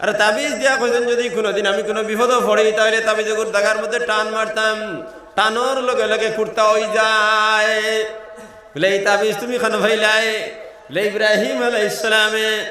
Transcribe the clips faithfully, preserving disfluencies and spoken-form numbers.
আর তাবিজ দিয়া কইছইন, যদি কুনুদিন আমি কুনু বিপদো পড়ি, তাইলে তাবিজ অগুর জাগার মধ্যে টান মারতাম, টানর লগে লগে কুর্তা অই যায়। বলে, "এই তাবিজ তুমি কানো পাইলায়?" বলে, "ইব্রাহিম আলাইহিস সালামে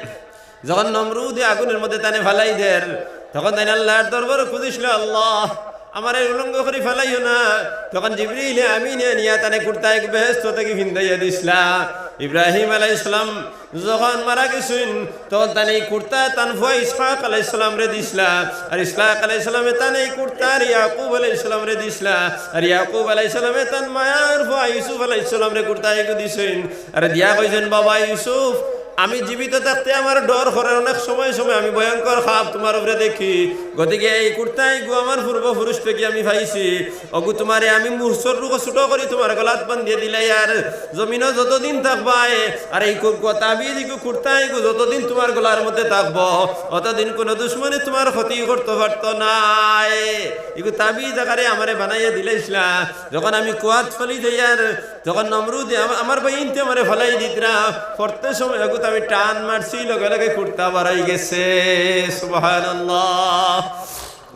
যখন নমরুদে আগুনর মধ্যে তানে ফালাই দের, তখন তাইন আল্লার দরবারো খুজিছিল, 'আল্লা, আমারে উলঙ্গ করি ফালাইও না।' তখন জিবরিলে আমিনে আনিয়া তানে কুর্তা এগু বেহেস্ত থাকি ফিন্দাইয়া দিছলা।" ইব্রাহিম আলাইহিস সালাম যখন মারা গেছইন, তখন তান এই কুর্তা তান ফুয়া ইসহাক আলাইহিস সালামরে দিছলা, আর ইসহাক আলাইহিস সালামে তান এই কুর্তা আর ইয়াকুব আলাইহিস সালামরে দিছলা, আর ইয়াকুব আলাইহিস সালামে তান মায়ার ফুয়া ইউসুফ আলাইহিস সালামরে কুর্তা এগু দিছইন। আর দিয়া কইছইন, "বাবা ইউসুফ, আমি জীবিত থাকতে আমার ডর করের, অনেক সময় সময় আমি ভয়ঙ্কর খাব তুমার উপরে দেখি। গতিকে এই কুর্তা এগু আমার পূর্বপুরুষ থাকি আমি পাইছি, অগু তুমারে আমি মুহূর্তর রূপো ছোট করি তুমার গলাত বান্ধিয়া দিলাই, আর জমিনো যতদিন থাকবায়, আর এই কু-, কু-, তাবিজ ইগু কুর্তা ইগু যতদিন তুমার গলার মধ্যে থাকবো, অতদিন কুনু দুশমনে তুমার ক্ষতি করতো পারতো নায়। ইগু তাবিজ আকারে আমারে বানাইয়া দিলাইছলা। যখন আমি কুয়াত ফালি যাইয়ার, তখন নমরুদে আমা-, আমার ভাইয়াইন্তে আমারে ফালাই দিতরা। পড়তে সময় এগুত আমি টান মারছি, লগে লগে কুর্তা বারই গেছে।" সুবহানাল্লাহ।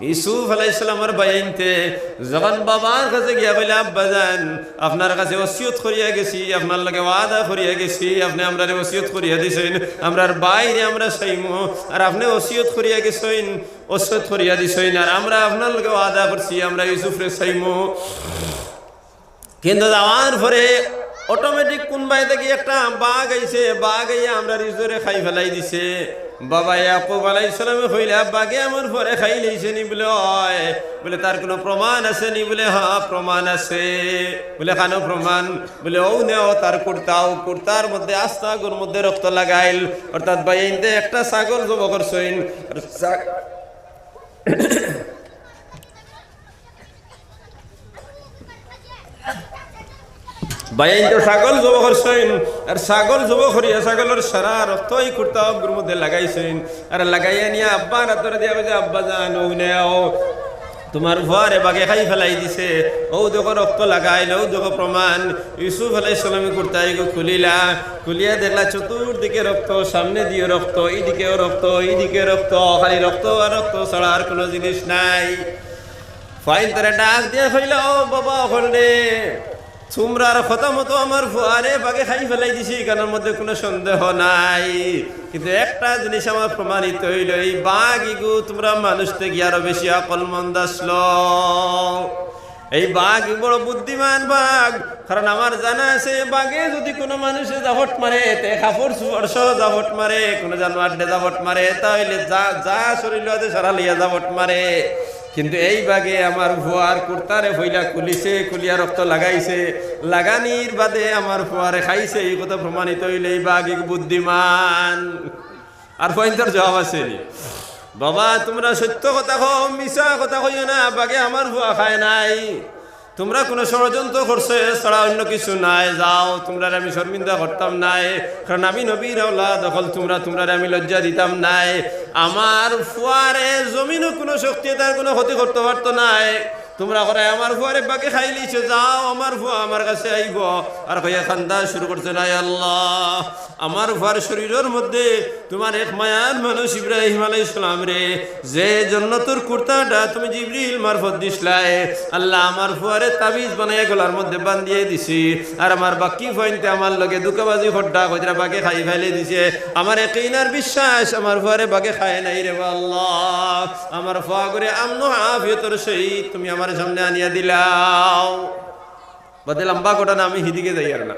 ইউসুফ আলাইহিস সালামর ভাইয়াইন্তে যখন বাবার কাছে গিয়া কইলা, "আব্বাজান, আপনার কাছে ওসিয়ত করিয়া গেছি, আপনার লগে ওয়াদা করিয়া গেছি, আপনে আমরারে ওসিয়ত করিয়া দিছইন, আমরার ভাইরে আমরা চাইমু, আর আপনে ওসিয়ত করিয়া গেছইন, ওসিয়ত করিয়া দিছইন, আর আমরা আপনার লগে ওয়াদা করছি, আমরা ইউসুফরে চাইমু।" কিন্তু যাওয়ার পরে অটোমেটিক কুনবায় থাকি একটা বাঘ আইছে, বাঘ আইয়া আমরার ইউসুফরে খাই ফালাই দিছে। বাবা ইয়াকুব আলাইহিস সালামে কইলা, "বাঘে আমার ফুয়ারে খাই লাইছে নি?" বলে, "অয়।" বলে, "তার কুনু প্রমাণ আছে নি?" বলে, "হ্যাঁ, প্রমাণ আছে।" বলে, "কানো প্রমাণ?" বলে, "অউ নেও তার কুর্তা, অউ কুর্তার মধ্যে আস্তা অগুর মধ্যে রক্ত লাগাইল।" অর্থাৎ ভাইয়াইন্তে একটা ছাগল জবো করছইন, আর ছা-, ভাইয়াইন্তে ছাগল জবো করছইন, আর ছাগল জবো করিয়া ছাগলর সারা রক্ত এই কুর্তা অগুর মধ্যে লাগাইছইন, আর লাগাইয়া নিয়া আব্বার আতরে দিয়া কইছে, "আব্বাজান, অউ নেও, তুমার ফুয়ারে বাঘে খাই ফালাই দিছে, অউ দেখো রক্ত লাগাইল, অউ দেখো প্রমাণ।" ইউসুফ আলাইহিস সালামে কুর্তা ইগু খুলিলা, খুলিয়া দেখলা চতুর্দিকে রক্ত, সামনেদিও রক্ত, ইদিকেও রক্ত, ইদিকে রক্ত, খালি রক্ত আর রক্ত ছাড়া আর কুনু জিনিস নাই। ফুয়াইন্তরে ডাক দিয়া কইলা, "ও বাবা অকলরে, তুমরার কথা মতো আমার ফুয়ারে বাঘে খাই ফালাই দিছে, ইখানর মধ্যে কুনু সন্দেহ নাই। কিন্তু একটা জিনিস আমার প্রমাণিত অইলো, এই বাঘ ইগু তুমরা মানুষ থাকি আরো বেশি আকলমন্দ আছলো। এই বাঘ বড় বুদ্ধিমান বাঘ, কারণ আমার জানা আছে, বাঘে যুদি কুনু মানুষে জাফট মারে, তে কাপড় চোপড় সহ জাফট মারে, কুনু জানোয়াররে জাফট মারে, তাইলে যা, যা শরীলো আছে সারা লইয়া জাফট মারে।" কিন্তু এই বাঘে আমার ফুয়ার কুর্তারে পয়লা খুলিছে, খুলিয়া রক্ত লাগাইছে, লাগানির বাদে আমার ফুয়ারে খাইছে, এই কথা প্রমাণিত অইলে এই বাঘ ইগু বুদ্ধিমান। আর ফুয়াইন্তর জবাব আছে নি, "বাবা, তুমরা সত্য কথা কও, মিছা কথা কইও না, বাঘে আমার ফুয়া খায় নাই।" তুমরা কুনু ষড়যন্ত্র করছো, এছাড়া অইন্য কিছু নায়। যাও, তুমরারে আমি শরমিন্দা করতাম নায়, কারণ আমি নবীর আওলাদ অকল তুমরা, তুমরারে আমি লজ্জা দিতাম নায়। আমার ফুয়ারে জমিনো কুনু শক্তিয়ে তার কুনু ক্ষতি করতো পারতো নায়। তুমরা করায় আমার ফুয়ারে বাঘে খাইলিছে, যাও, আমার ফুয়া আমার কাছে আইবো। আর কইয়া কান্দা শুরু করছে, "আয় আল্লাহ, আমার ফুয়ার শরীরর মধ্যে তুমার এক মায়ার মানুষ ইব্রাহিম আলাইহিস সালামরে যে জন্নতর কুর্তাটা তুমি জিবরিল মারফত দিছলায়, আল্লাহ আমার ফুয়ারে তাবিজ বানাইয়া গলার মধ্যে বান্ধিয়া দিছি, আর আমার বাকি ফুয়াইন্তে আমার লগে ধুকাবাজি কররা, কইরা বাঘে খাই ফালাই দিছে। আমার একিন আর বিশ্বাস আমার ফুয়ারে বাঘে খায় নাই রে বা আল্লাহ, আমার ফুয়াগুরে আমন আফিয়তর সহিত তুমি আমার সামনে আনিয়া দিলাও।" বাদে লম্বা ঘটনা, আমি হিদিকে যাইয়ার না।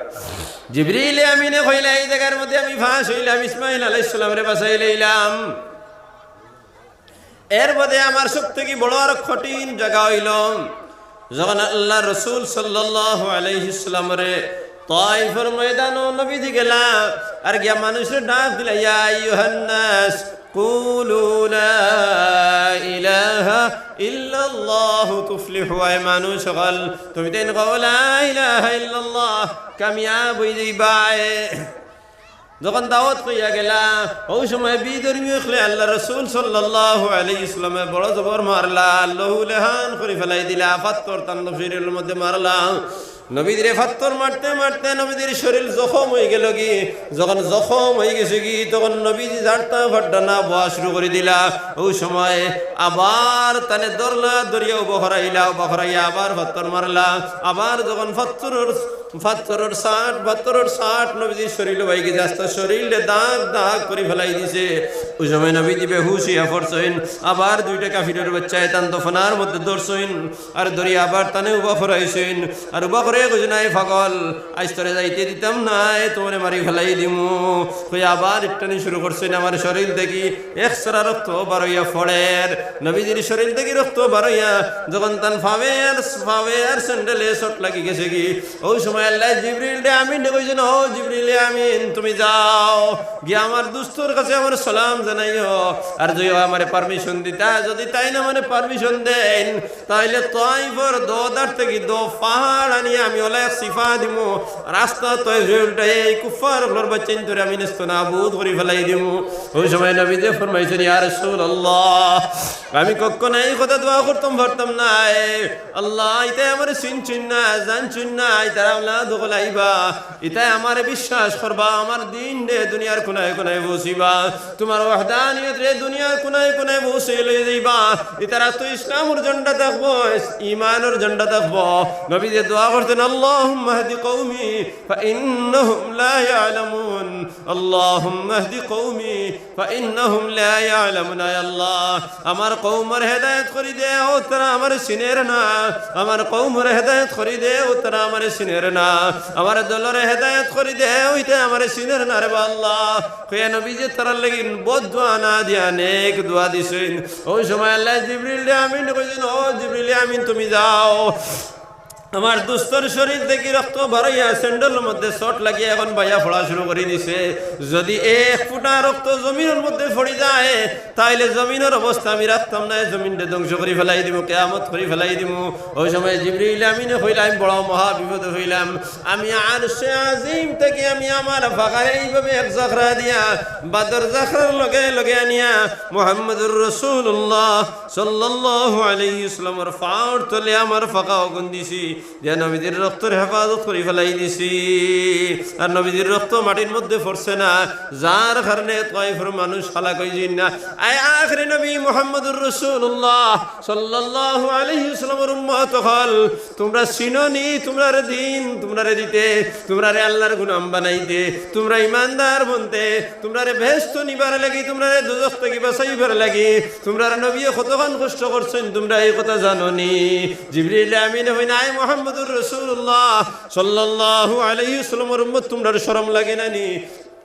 জিবরিলে আমিনে কইলা, "এই জাগার মধ্যে আমি ফাঁস অইলাম, ইসমাইল আলাইহিস সালামরে বাঁচাই লইলাম।" এর বাদে আমার সব থাকি বড় আর কঠিন জাগা অইলো, যখন আল্লার রসুল সাল্লাল্লাহু আলাইহি ওয়াসাল্লামরে তাইফর ময়দানো নবীজি গেলা, আর গিয়া মানুষরে ডাক দিলা, "ইয়া আইয়ুহান নাস, কুলু লা ইলাহা ইল্লাল্লাহু তুফলিহু।" আয় মানুষ অকল, তুমিতাইন কও লা ইলাহা ইল্লাল্লাহ, কামিয়াব অইযাইবায়। যখন দাওয়াত কইয়া গেলা, অউ সময় বিধর্মী অকলে আল্লার রসুল সাল্লাল্লাহু আলাইহি ওয়াসাল্লামে বড় জবর মারলা, লহু লেহান করি ফালাই দিলা, পাত্থর তান শরীরর মধ্যে মারলা। নবীজিরে পাথর মারতে মারতে নবীজির শরীর জখম অইগেলোগি। যখন জখম অইগেছেগি, তখন নবীজি জারতা ফাড্ডা না বওয়া শুরু করি দিলা। অউ সময় আবার তানে ধরলা, ধরিয়া উবা করাইলা, উবা করাইয়া আবার পাথর মারলা। আবার যখন পাথরর, পাথরর ছাট, পাথরর ছাট নবীজির শরীলো অইগেছে, আস্তা শরীলরে দাগ দাগ করি ফালাই দিছে। অউ সময় নবীজি বেহুশ অইয়া পড়ছইন। আবার দুইটা কাফিরর বাইচ্চায় তান দফনার মধ্যে ধরছইন। আর ধরি আবার তানে উবা করাইছইন। আর উবা করাইয়া কইছইন, "আয় পাগল, আইজ তোরে যাইতে দিতাম নায়, তোরে মারি ফালাই দিমু।" কইয়া আবার ইট্টানি শুরু করছইন। আমার শরীল থাকি এক ছড়া রক্ত বারইয়া পড়ের। নবীজির শরীল থাকি রক্ত বারইয়া যখন তান পাওয়ে আর, পাওয়ে আর স্যান্ডেলে চোট লাগি গেছেগি, অউ সময় আল্লায় জিবরিলরে আমিনরে কইছইন, "ও জিবরিলে আমিন, তুমি যাও, গিয়া আমার দুস্তর কাছে আমার সালাম জানাইও, আর যদিও আমারে permission দিতা, যুদি তাইন আমারে permission দেইন, তাইলে তাইফর দো ধার থাকি দো পাহাড় আনিয়া আমি অলা এক চিপা দিমু, রাস্তা তাইফ উল্টাইয়া এই কুফফার অকলর বাইচ্চাইন্তরে আমি নেস্ত নাবুদ করি ফালাই দিমু।" অউ সময় নবীজিয়ে ফরমাইছইন, "ইয়া রাসূলুল্লাহ, আমি কখনো এই কথা দোয়া করতাম পারতাম নায়। আল্লাহ, ইতায় আমারে চিনছইন না, জানছইন না, ইতার আওলাদ অকল আইবা, ইতায় আমারে বিশ্বাস করবা, আমার দিনরে দুনিয়ার কুনায় কুনায় পৌঁছিবা, তুমার ওয়াহদানিয়তরে দুনিয়ার কুনায় কুনায় পৌঁছাই লই যাইবা। ইতার আতো ইসলামর ঝান্ডা থাকবো, ইমানর ঝান্ডা থাকবো।" নবীজিয়ে দোয়া করছইন, "আল্লাহুম্মা ইহদি কওমি ফাইন্নাহুম লা ইয়ালামুন। আল্লাহুম্মা ইহদি কওমি ফাইন্নাহুম লা ইয়ালামুন।" আয় আল্লাহ, আমার কওমরে হেদায়েত করি দেও, তারা আমারে চিনের না। আমার কওমরে হেদায়েত করি দেও, তারা আমারে চিনের না। আমার দলরে হেদায়েত করি দেও, ইতায় আমারে চিনের না রেবা আল্লাহ। কইয়া নবীজিয়ে তারার লাগি বদদোয়া না দিয়া নেক দোয়া দিছইন। অউ সময় আল্লায় জিবরিলরে আমিন কইছইন, "ও জিবরিলে আমিন, তুমি যাও, আমার দুস্তর শরীল থাকি রক্ত বারইয়া স্যান্ডেলর মধ্যে চোট লাগিয়া এখন বাইয়া পড়া শুরু করি দিছে। যুদি এক ফুটা রক্ত জমিনর মধ্যে পড়ি যায়, তাইলে জমিনর অবস্থা আমি রাখতাম নায়, জমিনরে ধ্বংস করি ফালাই দিমু, কিয়ামত করি ফালাই দিমু।" অউ সময় জিবরিল আমিনে কইলা, "আমি বড় মহা বিপদো পড়লাম, আমি আরশে আজিম থাকি আমি আমার পাখারে এইভাবে এক জাখরা দিয়া বাদর জাখরার লগে লগে আনিয়া মুহাম্মদুর রাসূলুল্লাহ সাল্লাল্লাহু আলাইহি ওয়াসাল্লামর পাওর তলে আমার পাখা অগুন দিছি।" দিয়া নবীজির রক্তর হেফাজত করি ফালাই দিছি। আর নবীজির রক্ত মাটির মধ্যে পড়ছে না, যার কারণে তাইফর মানুষ হালাক অইছইন না। আয় আখেরি নবী মুহাম্মদুর রাসূলুল্লাহ সাল্লাল্লাহু আলাইহি ওয়াসাল্লামর উম্মত অকল, তুমরা চিনো নি, তুমরারে দিন, তুমরারে দিতে, তুমরারে আল্লাহর গোলাম বানাইতে, তুমরা ইমানদার বনতে, তুমরারে বেহেস্তো নিবার লাগি, তুমরারে দুজখ থাকি বাঁচাইবার লাগি, তুমরার নবীয়ে কতখান কষ্ট করছইন, তুমরা ই কথা জানো নি? জিবরিল আমিনে কইন, "আয় মুহাম্মদুর রাসূলুল্লাহ সাল্লাল্লাহু আলাইহি ওয়াসাল্লামর উম্মত, তুমরার শরম লাগে না নি?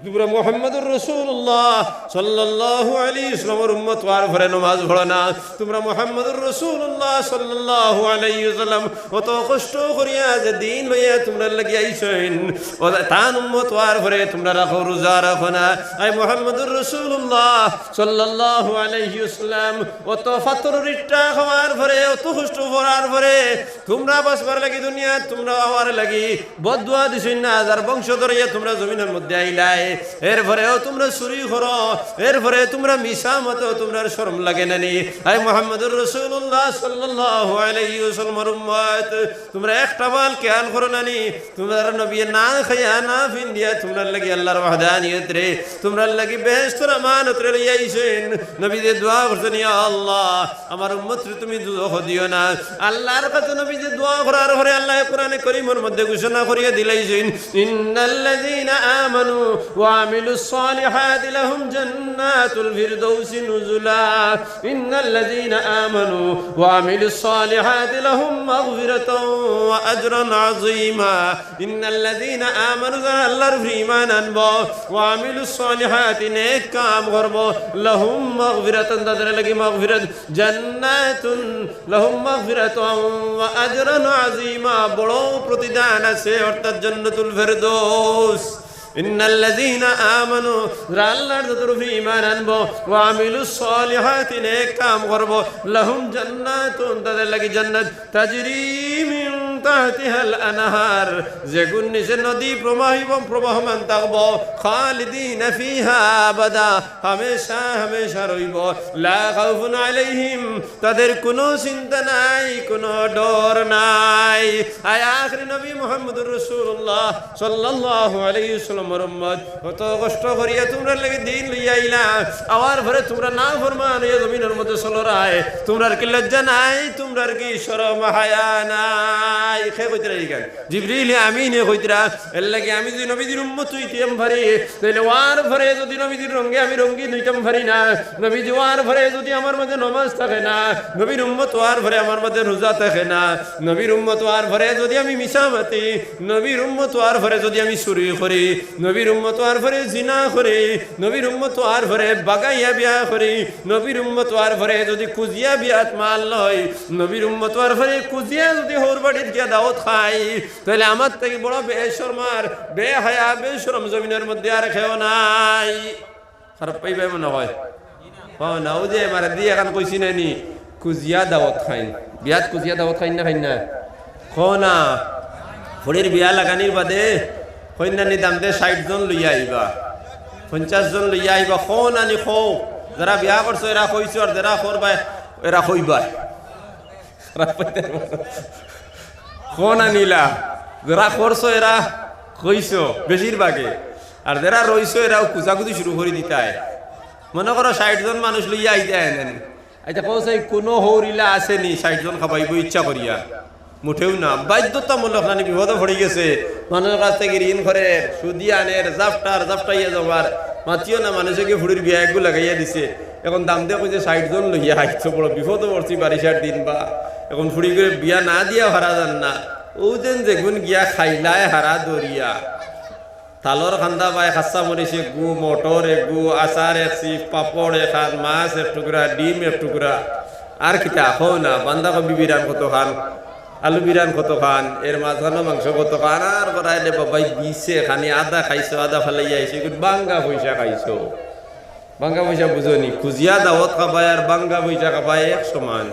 তুমরা মুহাম্মদুর রাসূলুল্লাহ সাল্লাল্লাহু আলাইহি ওয়াসাল্লামর উম্মত অওয়ার পরে নমাজ পড়ো না, তুমরা মুহাম্মদুর রাসূলুল্লাহ সাল্লাল্লাহু আলাইহি ওয়াসাল্লাম অত কষ্ট করিয়া যে দিন লইয়া তুমরার লাগি আইছইন, অউ তান উম্মত অওয়ার পরে তুমরা রাখো, রোজা রাখো না।" আয় মুহাম্মদুর রাসূলুল্লাহ সাল্লাল্লাহু আলাইহি ওয়াসাল্লাম, অত পাথরর ইট্টা খাওয়ার পরে, অত কষ্ট করার পরে, তুমরা বাঁচবার লাগি দুনিয়াত, তুমরা অওয়ার লাগি বদদোয়া দিছইন না, যার বংশধর অইয়া তুমরা জমিনর মধ্যে আইলায়, এরপরেও তুমরা চুরি করো, এরপরে তুমরা মিছা মাতো, তুমরার শরম লাগে না নি? আয় মুহাম্মদুর রাসূলুল্লাহ সাল্লাল্লাহু আলাইহি ওয়াসাল্লামর উম্মত, তুমরা একটা বাল খেয়াল করো না নি? তুমরার নবীয়ে না খাইয়া না পিন্দিয়া তুমরার লাগি আল্লাহর ওয়াহদানিয়তরে, তুমরার লাগি বেহেস্তর আমানতরে লইয়া আইছইন। নবীয়ে দোয়া করছইন, "ইয়া আল্লাহ, আমার উম্মতরে তুমি দুজখো দিও না।" আল্লাহর কাছে নবীয়ে দোয়া করার পরে আল্লায় কোরআনে করিমর মধ্যে ঘোষণা করিয়া দিলাইছইন, "ইন্নাল্লাযীনা আমানু ওয়া আমিলুস সালিহাতি লাহুম জান্নাতুল ফিরদাউসি নুজুলা।" ইন্নাল্লাযীনা আমানু ওয়া আমিলুস সালিহাতি লাহুম মাগফিরাতাও ওয়া আজরান আযীমা। ইন্নাল্লাযীনা আমানু, যারা আল্লাহর উপরে ঈমান আনবো, ওয়া আমিলুস সালিহাতি, নেক কাম করবো, লাহুম মাগফিরাতুন, তাদের লাগি মাগফিরাত, জান্নাতুন, লাহুম মাগফিরাতুন ওয়া আজরান আযীমা, বড় প্রতিদান আছে, অর্থাৎ জান্নাতুল ফেরদৌস। ইন্নাল্লাযীনা আমানু, যারা আল্লাহর উপরে ঈমান আনবো, ওয়া আমিলুস সালিহাতি, নেক কাম করবো, লাহুম জান্নাতুন, তাদের লাগি জান্নাত, তাজরি মিন তাহতিহাল আনহার, যেগুন নিচে নদী প্রবাহিব, প্রবহমান থাকবো, খালিদিনা ফিহা আবাদা, হামেশা হামেশা রইবো। লা খাউফুন আলাইহিম, তাদের কোনো চিন্তা নাই, কোনো ডর নাই। আয় আখরি নবী মুহাম্মদুর রাসূলুল্লাহ সাল্লাল্লাহু আলাইহি ওয়াসাল্লামর উম্মত, কত কষ্ট করিয়া তুমরার লাগি দিন লইয়া আইলা, আওয়ার পরে তুমরা নাফরমান অইয়া জমিনর মধ্যে চলরায়। তুমরার কি লজ্জা নাই? তুমরার কি শরম হায়া নাই? কে কইতরা ইখান? জিবরিল আমিনে কইতরা। এর লাগি আমি যদি নবীজির উম্মত অইতাম পারি, তাইলে অওয়ার পরে যদি নবীজির রঙে আমি রঙিন অইতাম পারি না, নবীজি অওয়ার পরে যদি আমার মাঝে নমাজ থাকে না, নবীর উম্মত অওয়ার পরে আমার মাঝে রোজা থাকে না, নবীর উম্মত অওয়ার পরে যদি আমি মিছা মাতি, নবীর উম্মত অওয়ার পরে যদি আমি চুরি করি, নবীর উম্মত অওয়ার পরে জিনা করি, নবীর উম্মত অওয়ার পরে বাগাইয়া বিয়া করি, নবীর উম্মত অওয়ার পরে যদি কুজিয়া বিয়াত মাল লই, নবীর উম্মত অওয়ার পরে কুজিয়া যদি হউর বাড়িত গিয়া দাওয়াত খাই, তাইলে আমার থাকি বড় বেশরম আর বেহায়া, বেশরম জমিনর মধ্যে আর কেউ নাই। খারাপ পাইবায় মনে কয়। ও না, অউ যে মারা দি এখান কইছি না নি, কুজিয়া দাওয়াত খাইন, বিয়াত কুজিয়া দাওয়াত খাইন না, খাইন না? কও না, ফুড়ির বিয়া লাগানির বাদে কইন্যার দামান্দে ষাইট জন লইয়া আইবা, পঞ্চাশ জন লইয়া আইবা, কও না নি কও, যেরা বিয়া করছো এরা কইছো, আর যেরা করবায় এরা কইবায়। খারাপ পাইতায় না। কও না নি লা, যেরা করছো এরা কইছো বেশিরভাগে, আর যেরা রইছো এরাও কুজাকুজি শুরু করি দিতায়। মনে করো ষাইট জন মানুষ লইয়া আইতায় আইন না নি। আচ্ছা, কও চাই, কুনু হউর ইলা আছে নি ষাইট জন খাবাইবো ইচ্ছা করিয়া? মুটেও না, বাধ্যতামূলক না নি, বিপদো পড়ি গেছে, মানুষর কাছ থাকি ঋণ করের, সুদি আনের, জাপটার, জাপটাইয়া জমার, মাতিও না, মানুষে গিয়া ফুড়ির বিয়া এগু লাগাইয়া দিছে। এখন দামান্দে কইছে ষাইট জন লইয়া আইছো, বড় বিপদো পড়ছি বারিশার দিন বা, এখন ফুড়িগুরে বিয়া না দিয়া হারা যার না। অউ যেন যেগুন গিয়া খাইলায় হারা দরিয়া। তালর কান্দা বায় কাঁচা মরিচ এগু, মটর এগু, আচার এক চিপ, পাপড় এখান, মাছ এক টুকরা, ডিম এক টুকরা। আর কিতা কও না, বান্ধাকপি বিরান কতখান, আলু বিরান কতখান, এর মাঝখানো মাংস কতখান, আর করাইলে বাবাই দিছে, খানি আধা খাইছো, আধা ফালাইয়া আইছো, এগুন ভাঙ্গা পয়সা খাইছো। ভাঙ্গা পয়সা বুঝো নি, কুজিয়া দাওয়াত খাবায় আর ভাঙ্গা পয়সা খাবায় এক সমান।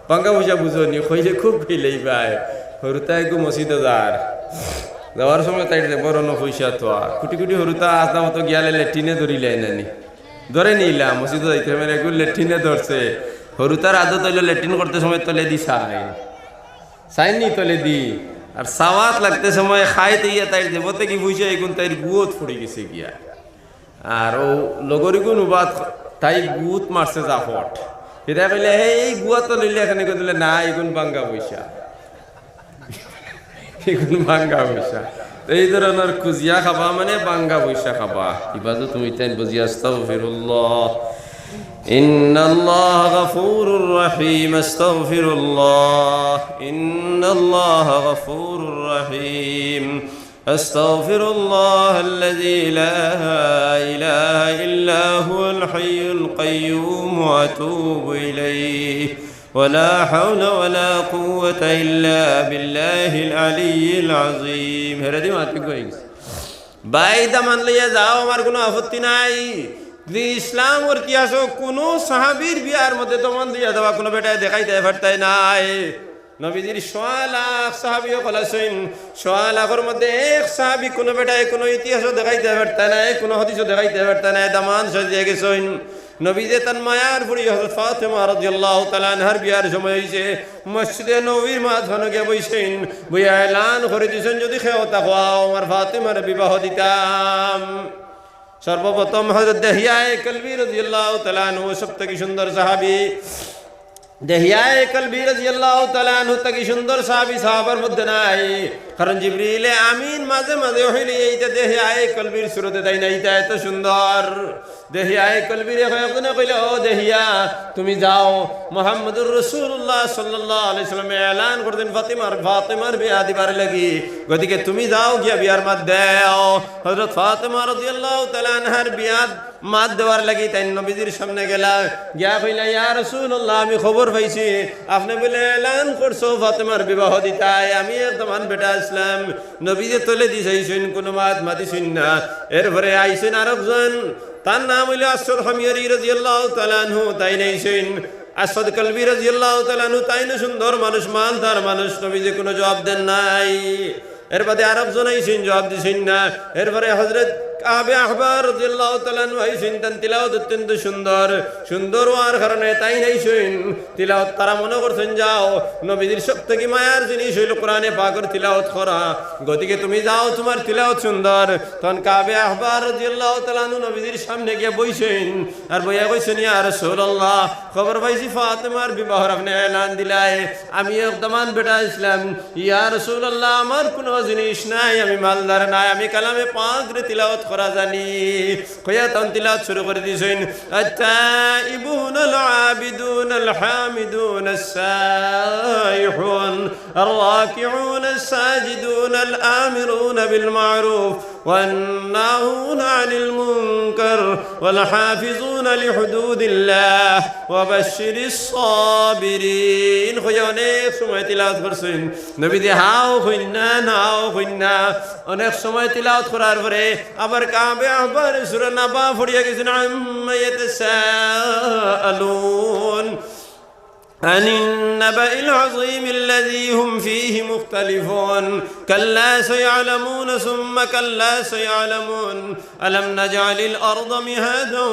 ভাঙ্গা পয়সা বুঝো নি, কইলে খুব কইলেই বায়। হুরুতায় এগু মসজিদো যার, যাওয়ার সময় তাইর দেবর অনো পয়সা থোয়া। কুটি কুটি হুরুতা আস্তা মতো গিয়ালে লেট্রিনে ধরিলায় না নি। ধরে নিলা, মসজিদো যাইতে সময় এগু লেট্রিনে ধরছে। হুরুতার আদত অইলো লেট্রিন করতে সময় তলেদি চাইন। চাইন নি তলেদি। আর চাওয়াত লাগতে সময় খাইতে গিয়া তাইর দেবতে কি পয়সা এগুন তাইর গুয়ত পড়ি গেছে গিয়া। আর অউ লগরিগুন উবাত তাই গুত মারছে জাপট। ইতা কইলে, "হে, এই গুয়াত তো লইলে এখানে কই দিলে না, এগুন ভাঙ্গা পয়সা।" এগুন ভাঙ্গা পয়সা। তো এই ধরনর কুজিয়া খাবা মানে ভাঙ্গা পয়সা খাবা। ইবাদত তুমি তাই বুঝি, আস্তাগফিরুল্লাহ। إن الله غفور رحيم، أستغفر الله، إن الله غفور رحيم، أستغفر الله الذي لا إله إلا هو الحي القيوم وأتوب إليه، ولا حول ولا قوة إلا بالله العلي العظيم. হেরে দি মাতি কই গেছে। ভাই, দামান লইয়া যাও, আমার কুনু আপত্তি নাই। কিন্তু ইসলামর ইতিহাসো কুনু সাহাবীর বিয়ার মধ্যে দামান লইয়া যাওয়া কুনু বেটায় দেখাইতায় পারতায় নায়। নবীজির সোয়া লাখ সাহাবী অকল আছইন, সোয়া লাখর মধ্যে এক সাহাবী কুনু বেটায় কুনু ইতিহাসো দেখাইতায় পারতায় নায়, কুনু হাদিসো দেখাইতায় পারতায় নায়, দামান সাজিয়া গেছইন। নবীজিয়ে তান মায়ার ফুড়ি হযরত ফাতেমা রাদিয়াল্লাহু তাআলা আনহার বিয়ার সময় অইছে, মসজিদে নববীর মাঝখানো গিয়া বইছইন, বইয়া এলান করি দিছইন, যদি কেউ থাকো আও, আমার ফাতেমারে বিবাহ দিতাম। সর্বপ্রথম হযরত দেহিয়ায়ে কলবী রাদিয়াল্লাহু তাআলা আনহু, সব থাকি সুন্দর সাহাবী। দেহিয়ায়ে কলবী রাদিয়াল্লাহু তাআলা আনহু থাকি সুন্দর সাহাবী সাহাবার মধ্যে নাই। কারণ জিবরিলে আমিন মাঝে মাঝে অইলে এইটা দেহিয়ায়ে কলবীর সুরতে তাই না, এইটা এত সুন্দর। দেহিয়ায়ে কলবীরে কয়েকজনে কইলে, "ও দেহিয়া, তুমি যাও, মুহাম্মদুর রাসূলুল্লাহ সাল্লাল্লাহু আলাইহি ওয়াসাল্লামে এলান করছেন ফাতেমার, ফাতেমার বিয়া দিবার লাগি, গতিকে তুমি যাও গিয়া বিয়ার মাত দেও।" হযরত ফাতেমা রাদিয়াল্লাহু তাআলা আনহার বিয়ার মাত দেওয়ার লাগি তাইন নবীজির সামনে গেলা, গিয়া কইলা, "ইয়া রাসূলুল্লাহ, আমি খবর পাইছি, আপনে বুলে এলান করছো ফাতেমার বিবাহ দিতায়, আমি এক দামান বেটা আছলাম।" নবীজিয়ে তলেদি চাইছইন, কুনু মাত মাতিছইন না। এরপরে আইছইন আরকজন, তার নাম অইলো আসওয়াদ হিময়রি রাদিয়াল্লাহু তাআলা আনহু, তাইন আইছইন। আসাদ কালবি রাদিয়াল্লাহু তাআলা আনহু, তাইনও সুন্দর মানুষ, মালদার মানুষ, নবীজি কুনু জবাব দেন নাই। এর বাদে আরক জন আইছইন, জবাব দিছইন না। এরপরে হযরত কাবে আহবার রাদিয়াল্লাহু তাআলা আনহু আইছইন, তান তিলাওয়াত অত্যন্ত সুন্দর। সুন্দর অওয়ার কারণে তাইন আইছইন। তিলাওয়াত তারা মনো করছইন, যাও, নবীজির সব থাকি মায়ার জিনিস অইলো কোরআনে পাকর তিলাওয়াত করা। গতিকে তুমি যাও, তুমার তিলাওয়াত সুন্দর। তখন কাবে আহবার রাদিয়াল্লাহু তাআলা আনহু নবীজির সামনে গিয়া বইছইন। আর বইয়া কইছইন, ইয়া রাসূলুল্লাহ, খবর পাইছি ফাতেমার বিবাহর আপনে এলান দিলায়। আমি এক দামান বেটা আছলাম। ইয়া রাসূলুল্লাহ, আমার কুনু জিনিস নাই, আমি মালদার নায়, আমি কালামে পাকরে তিলাওয়াত করা জানি। কইয়া তখন তিলাওয়াত শুরু করি দিছইন, التائبون العابدون الحامدون السائحون الراكعون الساجدون الآمرون بالمعروف والناهون عن المنكر والحافظون لحدود الله وبشر الصابرين। কইয়া অনেক সময় তিলাওয়াত করছইন। নবীজি হাও কইন না, নাও কইন না। অনেক সময় তিলাওয়াত করার পরে আবার কাবে আহবারে সূরা নাবা পড়িয়া গেছইন, عم يتساءلون عن النبأ العظيم الذي هم فيه مختلفون كلا سيعلمون ثم كلا سيعلمون ألم نجعل الأرض مهادا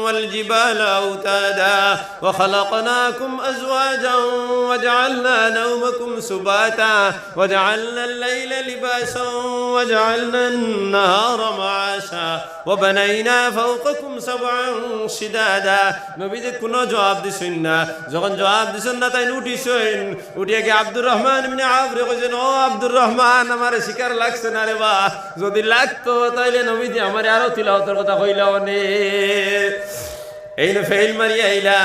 والجبال أوتادا وخلقناكم أزواجا وجعلنا نومكم سباتا وجعلنا الليل لباسا وجعلنا النهار معاشا وبنينا فوقكم سبعا شدادا। নবীজি কুনু জবাব দিছইন না। যখন জবাব দিছইন না, তাইন উঠিছইন। উঠিয়া গিয়া আব্দুর রহমান ইবনে আউফরে কইছইন, ও আব্দুর রহমান, আমারে শিকার লাগছে না রে বা, যুদি লাগতো তাইলে নবীজি আমারে আরো তিলাওয়াতর কথা কইলা অনে। এইন ফেইল মারি আইলা।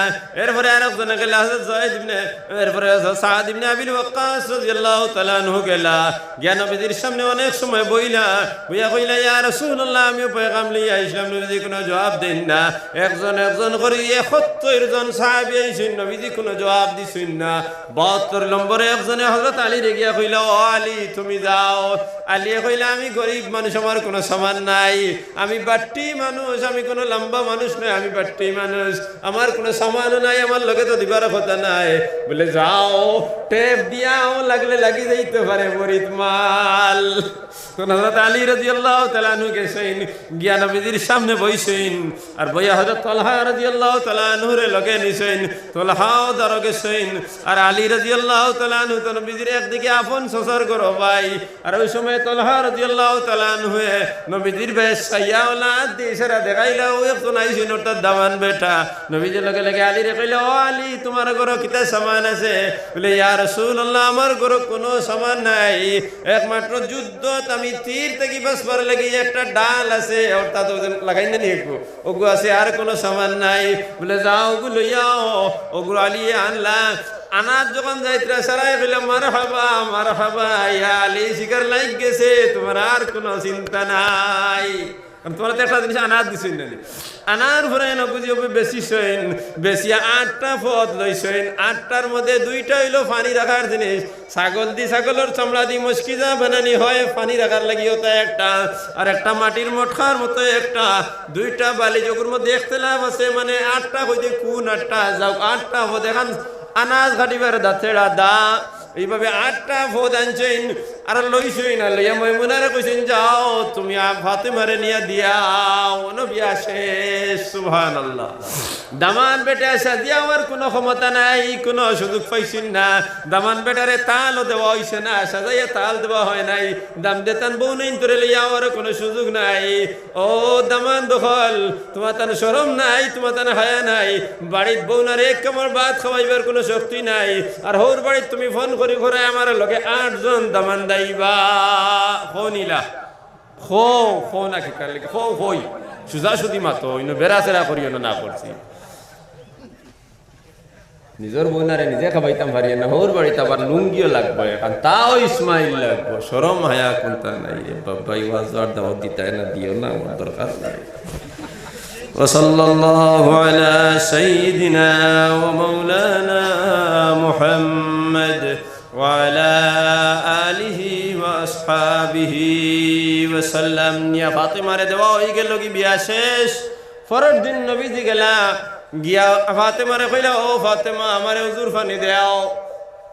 এরপরে আরক জনে গেলা, হযরত যায়েদ ইবনে, এরপরে হযরত সাদ ইবনে আবিল ওয়াক্কাস রাদিয়াল্লাহু তাআলা আনহু গেলা। গিয়া নবীজির সামনে অনেক সময় বইলা, বইয়া কইলা, ইয়া রাসূলুল্লাহ, আমিও পয়গাম লইয়া আইছলাম, নবীজি কুনু জবাব দেইন না। একজন একজন করি একাত্তর জন সাহাবী আইছইন, নবীজি কুনু জবাব দিছইন না। বাহাত্তর নম্বরে একজনে হযরত আলীরে গিয়া কইলা, ও আলী, তুমি যাও। আলীয়ে কইলা, আমি গরিব মানুষ, আমার কুনু সামান নাই, আমি বাট্টি মানুষ, আমি কুনু লম্বা মানুষ নায়, আমি বাট্টি মানুষ, আমার কুনু সামানও নাই, আমার লগে তো দিবার কথা নাই। বলে, যাও, টেপ দিয়াও, লাগলে লাগি যাইতে পারে বড়িত মাল। তখন হযরত আলী রাদিয়াল্লাহু তাআলা আনহু গেছইন, গিয়া নবীজির সামনে বইছইন, আর বইয়া হযরত তালহা রাদিয়াল্লাহু তাআলা আনহুরে লগে নিছইন, তালহাও ধরো গেছইন, আর আলী রাদিয়াল্লাহু তাআলা আনহু তো নবীজির একদিকে আপন সসর ঘরো ভাই, আর ওই সময় তালহা রাদিয়াল্লাহু তাআলা আনহুয়ে নবীজির বেশ চাইয়া ওলা আত দি ইশারা দেখাইলা, ও একজন আইছইন, অর্থাৎ দামান বেটা। নবীজি লগে লগে আলীরে কইলা, ও আলী, তুমার ঘরো কিতা সামান আছে? বলে, ইয়া রাসূলুল্লাহ, আমার ঘরো কুনু সামান নাই, একমাত্র যুদ্ধত আমি তীর থাকি বাঁচবার লাগি একটা ঢাল আছে, অর্থাৎ ওই যে লাগাইন না নি একটু, ওগু আছে, আর কুনু সামান নাই। বলে, যাও, ওগু লইয়াও। ওগু আলীয়ে আনলা। আনাত যখন যাইতরা, সারায় কইলা, মারহাবা, মারহাবা, ইয়া আলী, শিকার লাগি গেছে, তুমার আর কুনু চিন্তা নাই। কারণ তুমারে তো একটা জিনিস আনাত দিছইন না নি। আনার পরে নবীজি অবে বেশি সইন, বেশিয়া আটটা পদ লইছইন, আটটার মধ্যে দুইটা অইলো পানি রাখার জিনিস, ছাগল দি, ছাগলর চামড়া দি মশকিজা বানানি হয় পানি রাখার লাগি, ওটা একটা, আর একটা মাটির মটকার মতো একটা, দুইটা বালিশ, ওগুর মধ্যে ইখতিলাফ আছে, মানে আটটা কইতে কুন আটটা, যাউক, আটটা পদ এখান আনাজ কাটিবার দাঁতেড়া দা, এইভাবে আটটা পদ আনছইন, আর লইছইন, আর লইয়া ময়মুনারে কইছইন, যাও, তুমি আ-, ফাতেমারে নিয়া দিয়াও, অনো বিয়া শেষ। সুবহানাল্লাহ। দামান বেটা সাজিয়া অওয়ার কুনু ক্ষমতা নাই, কুনু সুযোগ পাইছইন না। দামান বেটারে তালও দেওয়া অইছে না, সাজাইয়া তাল দেওয়া হয় নাই। দামান্দে তান বউ নাইন্তরে লইয়া অওয়ার কুনু সুযোগ নাই। ও দামান্দ অকল, তুমার তান শরম নাই, তুমার তান হায়া নাই। বাড়িত বউনারে এক কামড় ভাত খাওয়াইবার কুনু শক্তি নাই। আর হউর বাড়িত তুমি ফোন করি করায় আমার লগে আটজন দামান্দ আইবা। কও নিলা? কও, কও না কিতার লাগি? কও, কই। সুজাসুজি মাতো, ইনো বেড়াছেড়া করিও না, না করছি। নিজর বউনারে নিজে খাবাইতাম পারিয়ার না, হউর বাড়িত আবার লুঙ্গিও লাগবো, এখান তাও ইসমাইল লাগবো, শরম হায়া কুন্তা নাই রে বাবা, এই ওয়াজ আর দাওয়াত দিতায় না, দিও না, আমার দরকার নাই। وصلى الله على سيدنا ومولانا محمد وعلى آله وأصحابه وسلم। নিয়া ফাতেমারে দেওয়া অইগেলো গি, বিয়া শেষ। পরর দিন নবীজি গেলা গিয়া ফাতেমারে কইলা, "ও ফাতেমা, আমারে উজুর পানি দেও।"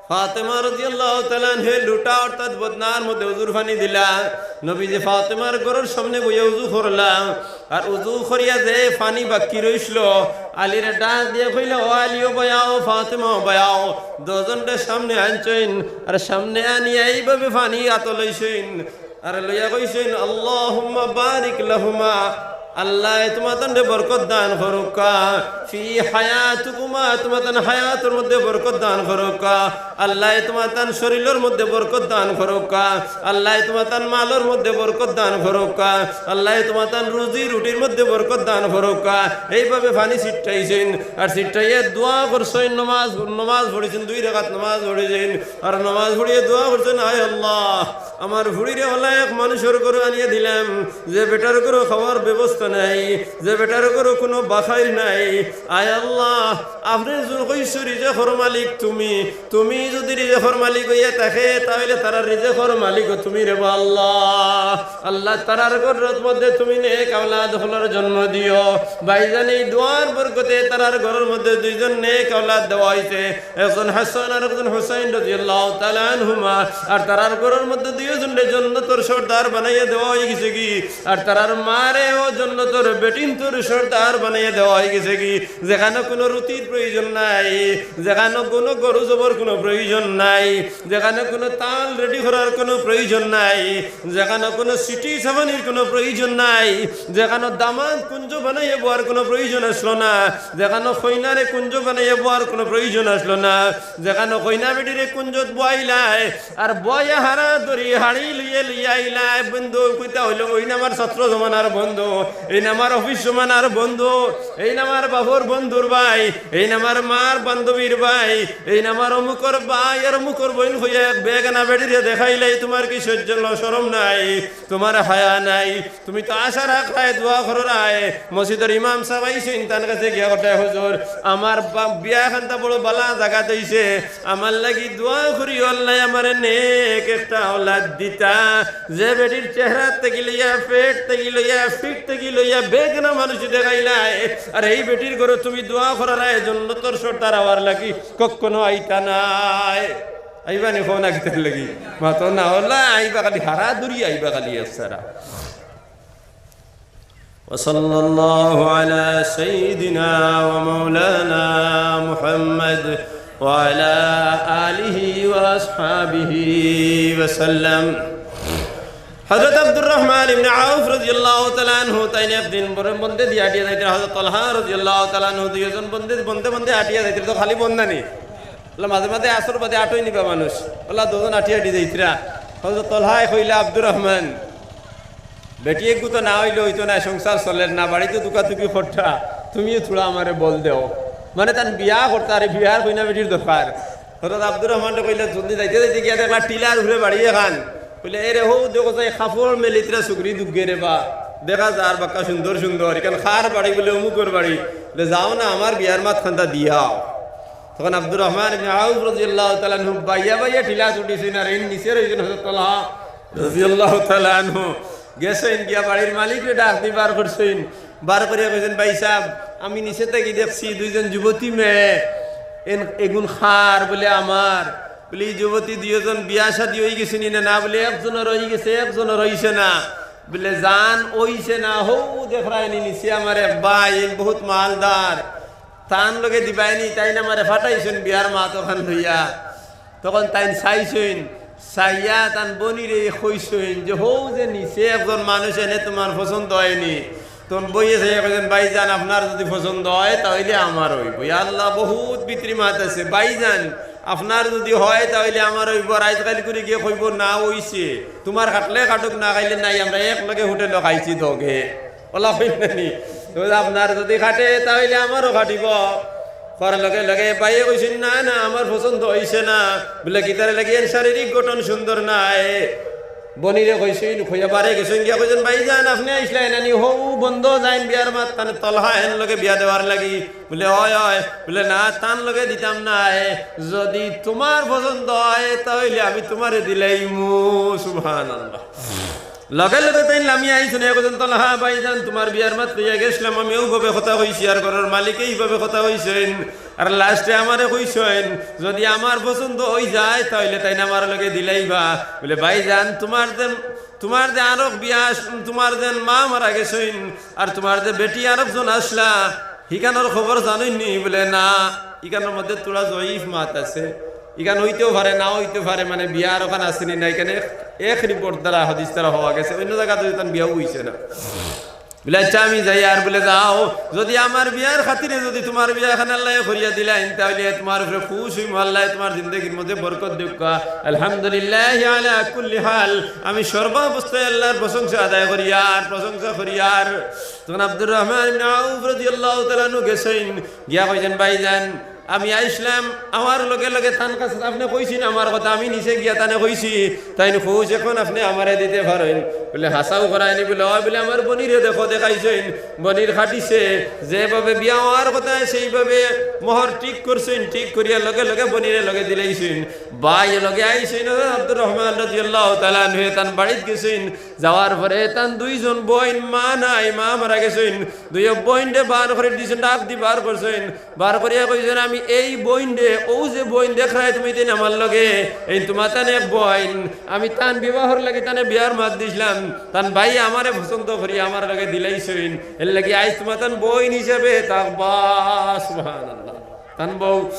ফাতেমা রাদিয়াল্লাহু তাআলা আনহা হে লুটা অর্থাৎ বদনার মধ্যে উজুর পানি দিলা। নবীজি ফাতেমার ঘরর সামনে বইয়া উজু করলা। আর উজু করিয়া যে পানি বাকি রইছিল, আলীরে ডাক দিয়া কইলা, "ও আলী, ও বয়াও, ফাতেমা, ও বয়াও।" দুইজনরে সামনে আনছইন, আর সামনে আনিয়া এইভাবে পানি আতো লইছইন। আর লইয়া কইছইন, "আল্লাহুম্মা বারিক লাহুমা।" আল্লায় তুমাতানরে বরকত দান করউক্কা। "ফি হায়াতিকুমা", তুমাতান হায়াতর মধ্যে বরকত দান করউক্কা। আল্লায় তুমাতান শরীলর মধ্যে বরকত দান করউক্কা। আল্লায় তুমাতান মালর মধ্যে বরকত দান করউক্কা। আল্লায় তুমাতান রুজি রুটির মধ্যে বরকত দান করউক্কা। এইভাবে পানি ছিটাইছইন। আর ছিটাইয়া দোয়া করছইন, নমাজ, নমাজ পড়ছইন, দুই রাকাত নমাজ পড়ছইন। আর নমাজ পড়িয়া দোয়া করছইন, "আয় আল্লাহ, আমার ফুড়িরে অলা এক মানুষর ঘরো আনিয়া দিলাম, যে বেটার ঘরো খাওয়ার ব্যবস্থা নাই, যে বেটার ঘরো কুনু বাখাইল নাই। আয় আল্লাহ, আপনে যে কইছো রিজেকর মালিক তুমি, তুমি যুদি রিজেকর মালিক অইয়া থাকে, তাইলে তারার রিজেকর মালিকও তুমি রেবা আল্লাহ।" আল্লাহ, তারার ঘরর মধ্যে তুমি নেক আওলাদ অকলর জন্ম দিও। ভাইজান, এই দোয়ার বরকতে তারার ঘরর মধ্যে দুইজন নেক আওলাদ দেওয়া অইছে। একজন হাসান আর একজন হুসাইন রাদিয়াল্লাহু তাআলা আনহুমা। আর তারার ঘরর মধ্যে দুইজনরে জন্নতর সর্দার বানাইয়া দেওয়া অইগেছে গি। আর তারার মারেও জন্নতর বেটিন্তর সর্দার বানাইয়া দেওয়া অইগেছে গি। যেখানো কুনু রুটির প্রয়োজন নাই, যেখানো কুনু গরু জবর কুনু প্রয়োজন নাই, যেখানো কুনু তাল রেডি করার কুনু প্রয়োজন নাই, যেখানো কুনু চিঠি ছাপানির কুনু প্রয়োজন নাই, যেখানো দামান্দ কুঞ্জ বানাইয়া বওয়ার কুনু প্রয়োজন আছলো না, যেখানো কইনারে কুঞ্জ বানাইয়া বওয়ার কুনু প্রয়োজন আছলো না, যেখানো কইনা বেটিরে কুঞ্জত বওয়াইলায়, আর বওয়াইয়া হারা ধরি হাড়ি লইয়া লইয়া আইলায়, বন্ধু কইতা অইলো, "অইন আমার ছাত্র জমানার বন্ধু, এইন আমার অফিস জমানার বন্ধু, এইন আমার বাফর বন্ধুর ভাই, এইন আমার মার বান্ধবীর ভাই, এইন আমার অমুকর ভাই আর অমুকর বইন" কইয়া এক বেগানা বেটিরে দেখাইলায়, তুমার কি সহ্য ল-, শরম নাই? তুমার হায়া নাই? তুমি তো আশা রাখরায়, দোয়া কররায়। মসজিদর ইমাম সাব আইছইন, তান কাছে গিয়া কইরায়, "হুজুর, আমার বা-, বিয়া খানতা বড় বালা জাগাত অইছে, আমার লাগি দোয়া করিও, আল্লায় আমারে নেক একটা আওলাদ দিতা।" যে বেটির চেহারা থাকি লইয়া, পেট থাকি লইয়া, ফিট থাকি লইয়া বেগানা মানুষ দেখাইলায়, আর এই বেটির ঘরো তুমি দোয়া কররায় জন্নতর সর্দার অওয়ার লাগি, কখনো আইতা নায়। আইবা নি কও না কিতার লাগি? মাতো না অলা, আইবা খালি হারা ধরি আইবা খালি একসারা। وصلى الله على سيدنا ومولانا محمد وعلى آله وأصحابه وسلم. হযরত আব্দুর রহমান ইবনে আউফ রাদিয়াল্লাহু তাআলা আনহু তাইন একদিন বড় বন্দে দিয়া আটিয়া যাইতরা, হযরত তালহা রাদিয়াল্লাহু তাআলা আনহু দুইজন বন্দে, বন্দে বন্দে আটিয়া যাইতরা, তো খালি বন্দা নি। অলা মাঝে মাঝে আসর বাদে আটোই নিবা মানুষ। অলা দুইজন আটি আটি যাইতরা। হযরত তালহায় কইলা, "আব্দুর রহমান, বেটি এগু তো না অইলে অইতো নায়, সংসার চলের না, বাড়িত দুকাতুকি করতা, তুমিও থুড়া আমারে বল দেও।" মানে তান বিয়া করতা, আর বিয়ার কইনা বেটির দরকার। হযরত আব্দুর রহমানরে কইলা, "জলদি যাইতে যাইতে গিয়া দেখলা টিলার উপরে বাড়ি এখান।" কইলা, "এরে হউ দেখো যাই কাপড় মেলিতরা সুগরি দুগে রে বা, দেখা যার বাক্কা সুন্দর সুন্দর, ইখান কার বাড়ি?" বলে, "অমুকর বাড়ি।" বলে, "যাও না, আমার বিয়ার মাত খানতা দিয়াও।" তখন আব্দুর রহমান ইবনে আউফ রাদিয়াল্লাহু তাআলা আনহু বাইয়া বাইয়া টিলাত উঠিছইন, আর এইন নিচে রইছইন হযরত তালহা রাদিয়াল্লাহু তাআলা আনহু। গেছইন গিয়া বাড়ির মালিকরে ডাক দি বার করছইন, বার করিয়া কইছইন, "ভাই সাব, আমি নিচে থাকি দেখছি দুইজন যুবতী মেয়ে, এন-, এগুন কার?" বলে, "আমার।" বলে, "ই যুবতী দুইজন বিয়া শাদী অইগেছে নি না?" না, বলে, "একজনর অইগেছে, একজনর অইছে না।" বলে, "যান অইছে না, হউ দেখরায়নি নিচে আমার এক ভাই, এইন বহুত মালদার।" তান লগে দিবায়নি, তাইন আমারে ফাটাইছইন বিয়ার মাত অখান লইয়া। তখন তাইন চাইছইন, চাইয়া তান বইনরে কইছইন যে, "হউ যে নিচে একজন মানুষ, এনে তুমার পছন্দ অয়নি।" তখন বইনে চাইয়া কইছইন, "ভাইজান, আপনার যুদি পছন্দ অয়, তা অইলে আমার অইবো।" ইয়া আল্লাহ, বহুত ভিতরি মাত আছে। "ভাইজান, আপনার যুদি অয়, তা অইলে আমার অইবো।" আর আইজকাইল করি গিয়া কইবো, "না অইছে, তুমার কাটলে কাটুক, না কাটলে নাই, আমরা এক লগে হোটেলো খাইছি দগে।" অলা কইন না নি? তো "আপনার যুদি কাটে, তা অইলে আমারও কাটিবো।" কওয়ার লগে লগে ভাইয়ে কইছইন, "না, না, আমার পছন্দ অইছে না।" বলে, "কিতার লাগি?" "এন শারীরিক গঠন সুন্দর নায়।" বইনরে কইছইন, কইয়া বারে গেছইন গিয়া কইছইন, "ভাইজান, আপনে আইছলা না নি? হউ বন্দো যাইন বিয়ার মাত, তান তালহা এন লগে বিয়া দেওয়ার লাগি।" বলে, "অয়, অয়।" বলে, "না, তান লগে দিতাম নায়, যুদি তুমার পছন্দ অয়, তা অইলে আমি তুমারে দিলাইমু।" সুবহানাল্লাহ। লগে লগে তাইন লামিয়া আইছইন, কইছইন, "তলহা ভাইজান, তুমার বিয়ার মাত লইয়া গেছলাম, আমি অউভাবে কথা কইছি, আর ঘরর মালিকে ইভাবে কথা কইছইন, আর লাস্টে আমারে কইছইন, যুদি আমার পছন্দ অই যায়, তাইলে তাইন আমার লগে দিলাইবা।" বলে, "ভাইজান, তুমার যে, তুমার যে আরক বিয়া আস-, তুমার যে মা মারা গেছইন, আর তুমার যে বেটি আরকজন আছলা, হিখানর খবর জানইন নি?" বলে, "না, ইখানর মধ্যে থুড়া জয়ীফ মাত আছে, ইখান অইতেও পারে, না অইতেও পারে, মানে বিয়া আরকখান আছে নি না, ইখান এক, এক রিপোর্ট দ্বারা, হাদিস দ্বারা কওয়া গেছে, অইন্য জাগাত অইলে তান বিয়াও অইছে না।" বলে, "আচ্ছা, আমি যাইয়ার।" বলে, "যাও, যুদি আমার বিয়ার খাতিরে যুদি তুমার বিয়া খান আল্লায় করিয়া দিলাইন, তাইলে তুমার উপরে খুশ অইমু, আল্লায় তুমার জিন্দেগির মধ্যে বরকত দেউক্কা।" আলহামদুলিল্লাহি আলা কুল্লি হাল, আমি সর্বাবস্থায় আল্লার প্রশংসা আদায় করিয়ার, প্রশংসা করিয়ার। তখন আব্দুর রহমান ইবনে আউফ রাদিয়াল্লাহু তাআলা আনহু গেছইন, গিয়া কইছইন, "ভাইজান, আমি আইছলাম, আমার লগে লগে তান কাছে আপনে কইছইন আমার কথা, আমি নিচে গিয়া তানে কইছি, তাইন খুশ, অখন আপনে আমারে দিতে পারইন।" বলে, "হাছাউ করায়নি?" বলে, "অয়।" বলে, "আমার বইনরে দেখো, দেখাইছইন, বইনর খাটিছে, যেভাবে বিয়া অওয়ার কথা সেইভাবে মোহর ঠিক করছইন, ঠিক করিয়া লগে লগে বইনরে লগে দিলাইছইন।" ভাই লগে আইছইন, আব্দুর রহমান রাদিয়াল্লাহু তাআলা আনহু তান বাড়িত গেছইন, যাওয়ার পরে তান দুইজন বইন, মা নাই, মা মারা গেছইন, দুইও বইনরে বার করি দিছইন, ডাক দি বার করছইন, বার করিয়া কইছইন, "আমি এই বইনরে, অউ যে বইন দেখরায় তুমি তাইন আমার লগে, এইন তুমার তান এক বইন, আমি তান বিবাহর লাগি তানে বিয়ার মাত দিছলাম, তান ভাইয়ে আমারে পছন্দ করি আমার লগে দিলাইছইন, এরলাগি আইজ তুমার তান বইন হিসাবে থাকবা।" সুবহানাল্লাহ। তান বউ